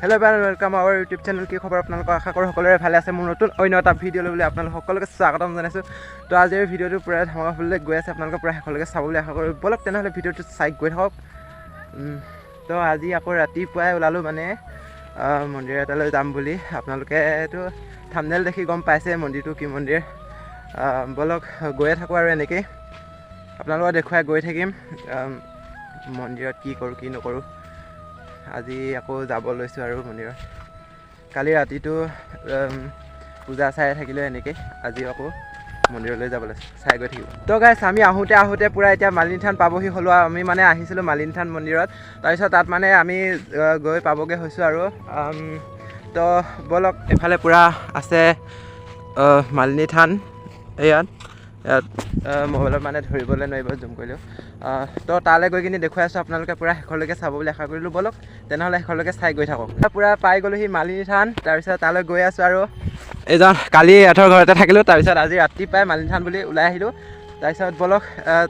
Hello everyone, welcome our YouTube channel. কি খবৰ আপোনালোকৰ? আশা কৰোঁ সকলোৰে ভালে আছে। মোৰ নতুন অন্য এটা ভিডিঅ' লৈ বুলি আপোনালোক সকলোকে স্বাগতম জনাইছোঁ। তো আজিৰ ভিডিঅ'টো পূৰা ধামাকাফুললৈ গৈ আছে, আপোনালোকে পূৰা শেষলৈকে চাবলৈ আশা কৰোঁ। ব'লক তেনেহ'লে ভিডিঅ'টো চাই গৈ থাকক। তো আজি আকৌ ৰাতিপুৱাই ওলালোঁ, মানে মন্দিৰ এটালৈ যাম বুলি। আপোনালোকেতো থাম্বনেইল দেখি গম পাইছে মন্দিৰটো কি মন্দিৰ। ব'লক গৈয়ে থাকোঁ আৰু এনেকেই আপোনালোকক দেখুৱাই গৈ থাকিম মন্দিৰত কি কৰোঁ কি নকৰোঁ। আজি আকৌ যাব লৈছোঁ আৰু মন্দিৰত। কালি ৰাতিটো পূজা চাই থাকিলোঁ এনেকেই, আজি আকৌ মন্দিৰলৈ যাব লৈছোঁ, চাই গৈ থাকিব। তো গাইছ, আমি আহোঁতে আহোঁতে পূৰা এতিয়া মালিনী থান পাবহি হ'লোঁ। আমি মানে আহিছিলোঁ মালিনী থান মন্দিৰত, তাৰপিছত তাত মানে আমি গৈ পাবগৈ হৈছোঁ আৰু। তো ব'লক, এইফালে পূৰা আছে মালিনী থান। ইয়াত ইয়াত মোবাইলত মানে ধৰিবলৈ নোৱাৰিব জুম কৰিলেও। তো তালৈ গৈ কিনি দেখুৱাই আছোঁ, আপোনালোকে পূৰা শেষলৈকে চাব বুলি আশা কৰিলোঁ। ব'লক তেনেহ'লে শেষলৈকে চাই গৈ থাকক। পূৰা পাই গ'লোহি মালিনী থান, তাৰপিছত তালৈ গৈ আছোঁ আৰু। এইজন কালি ইহঁতৰ ঘৰতে থাকিলোঁ, তাৰপিছত আজি ৰাতিপুৱাই মালিনী থান বুলি ওলাই আহিলোঁ। তাৰপিছত ব'লক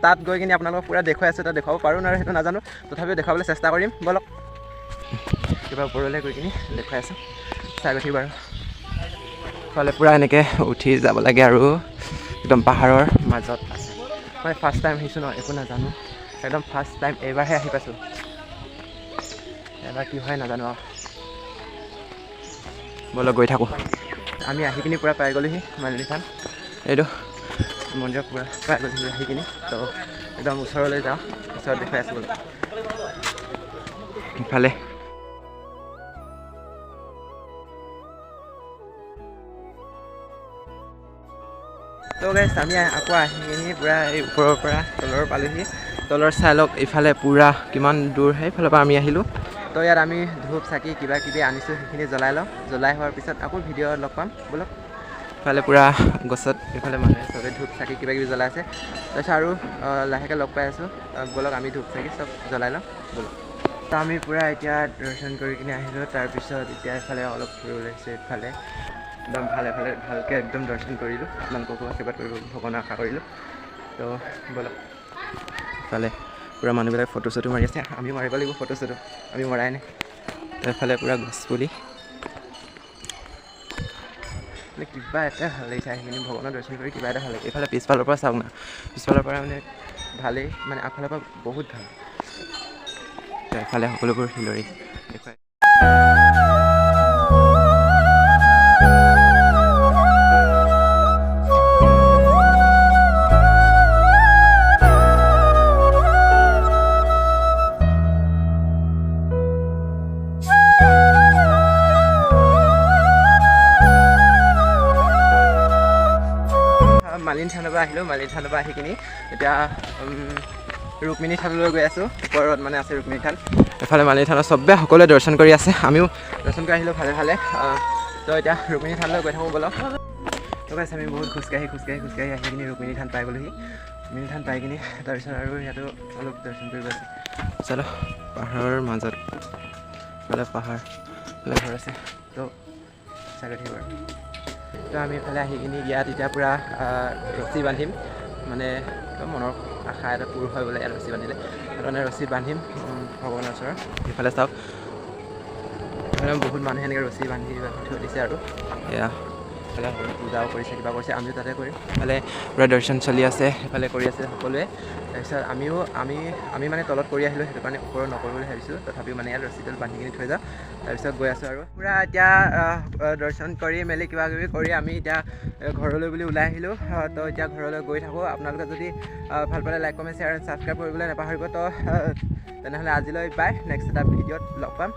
তাত গৈ কিনি আপোনালোকক পূৰা দেখুৱাই আছোঁ। তাত দেখুৱাব পাৰোঁ নোৱাৰোঁ সেইটো নাজানো, তথাপিও দেখুৱাবলৈ চেষ্টা কৰিম। ব'লক কিবা ওপৰলৈ গৈ কিনি দেখুৱাই আছোঁ, চাই গৈ থাকিব। আৰু ইফালে পূৰা এনেকৈ উঠি যাব লাগে আৰু একদম পাহাৰৰ মাজত আছে। মই ফাৰ্ষ্ট টাইম আহিছোঁ ন, একো নাজানো, একদম ফাৰ্ষ্ট টাইম এইবাৰহে আহি পাইছোঁ। এবাৰ কি হয় নাজানো আৰু, ব'লক গৈ থাকোঁ। আমি আহি কিনি পূৰা পাই গ'লোহি মালিনী থান, এইটো মন্দিৰত পূৰা পাই গ'লোহি আহি কিনি। তো একদম ওচৰলৈ যাওঁ, ওচৰত দেখুৱাই আছোঁ। ব'লক ইফালে তো গাইছ, আমি আকৌ আহি কিনি পূৰা এই ওপৰৰ পৰা তলৰ পালোহি। তলৰ চাই লওক ইফালে পূৰা কিমান দূৰ, সেইফালৰ পৰা আমি আহিলোঁ। তো ইয়াত আমি ধূপ চাকি কিবা কিবি আনিছোঁ, সেইখিনি জ্বলাই লওঁ। জ্বলাই হোৱাৰ পিছত আকৌ ভিডিঅ' লগ পাম। ব'লক ইফালে পূৰা গছত ইফালে মানুহে চবে ধূপ চাকি কিবা কিবি জ্বলাই আছে। তাৰপিছত আৰু লাহেকৈ লগ পাই আছোঁ। ব'লক আমি ধূপ চাকি চব জ্বলাই লওঁ। ব'লক তো আমি পূৰা এতিয়া দৰ্শন কৰি কিনি আহিলোঁ। তাৰপিছত এতিয়া ইফালে অলপ ফুৰিবলৈ আহিছোঁ। ইফালে একদম ভালে ভালে ভালকৈ একদম দৰ্শন কৰিলোঁ, আপোনালোককো আশীৰ্বাদ কৰিব ভগৱানৰ আশা কৰিলোঁ। তো ব'লক ইফালে পূৰা মানুহবিলাক ফটো চটো মাৰি আছে, আমিও মাৰিব লাগিব ফটো চটো, আমি মৰাই নাই। তো এইফালে পূৰা গছ পুলি, মানে কিবা এটা ভাল লাগিছে আহি কিনি ভগৱানৰ দৰ্শন কৰি কিবা এটা ভাল লাগে। এইফালে পিছফালৰ পৰা চাওক না, পিছফালৰ পৰা মানে ভালেই, মানে আগফালৰ পৰা বহুত ভাল। তো এইফালে সকলোবোৰ শিলৰি দেখুৱাই। মালিনী থানৰ পৰা আহিলোঁ, মালিনী থানৰ পৰা আহি কিনি এতিয়া ৰুক্মিণী থানলৈ গৈ আছোঁ। ওপৰত মানে আছে ৰুক্মিণী থান। এফালে মালিনী থানত চবে সকলোৱে দৰ্শন কৰি আছে, আমিও দৰ্শন কৰি আহিলোঁ ভালে ভালে। তো এতিয়া ৰুক্মিণী থানলৈ গৈ থাকোঁ ব'লক। তো গাইছ, আমি বহুত খোজকাঢ়ি খোজকাঢ়ি খোজকাঢ়ি আহি কিনি ৰুক্মিণী থান পাই গ'লোহি। ৰুক্মিণী থান পাই কিনি তাৰপিছত আৰু ইয়াতো অলপ দৰ্শন কৰিব আছে। চলো পাহাৰৰ মাজত, ইফালে পাহাৰ, ইফালে ঘৰ আছে, তো চাই গৈ থাকিব আৰু। তো আমি এইফালে আহি কিনি ইয়াত এতিয়া পূৰা ৰছী বান্ধিম, মানে মনৰ আশা এটা পূৰ হয় বোলে ইয়াত ৰছী বান্ধিলে, সেইকাৰণে ৰছী বান্ধিম ভগৱানৰ ওচৰত। ইফালে চাওক, এইফালে বহুত মানুহে এনেকৈ ৰছী বান্ধি বান্ধি থৈ দিছে আৰু। এয়া ইফালে পূজাও কৰিছে, কিবা কৰিছে, আমিও তাতে কৰিম। ইফালে পূৰা দৰ্শন চলি আছে, সেইফালে কৰি আছে সকলোৱে। তাৰপিছত আমিও আমি আমি মানে তলত কৰি আহিলোঁ, সেইটো কাৰণে ওপৰত নকৰোঁ বুলি ভাবিছোঁ। তথাপিও মানে ইয়াত ৰছীডাল বান্ধি কিনি থৈ যাওঁ, তাৰপিছত গৈ আছোঁ আৰু। পূৰা এতিয়া দৰ্শন কৰি মেলি কিবা কিবি কৰি আমি এতিয়া ঘৰলৈ বুলি ওলাই আহিলোঁ। তো এতিয়া ঘৰলৈ গৈ থাকোঁ। আপোনালোকে যদি ভাল পালে লাইক, কমেণ্ট, শ্বেয়াৰ, ছাবস্ক্ৰাইব কৰিবলৈ নাপাহৰিব। তো তেনেহ'লে আজিলৈ বাই, নেক্সট এটা ভিডিঅ'ত লগ পাম।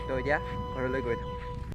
তো এতিয়া ঘৰলৈ গৈ থাকোঁ।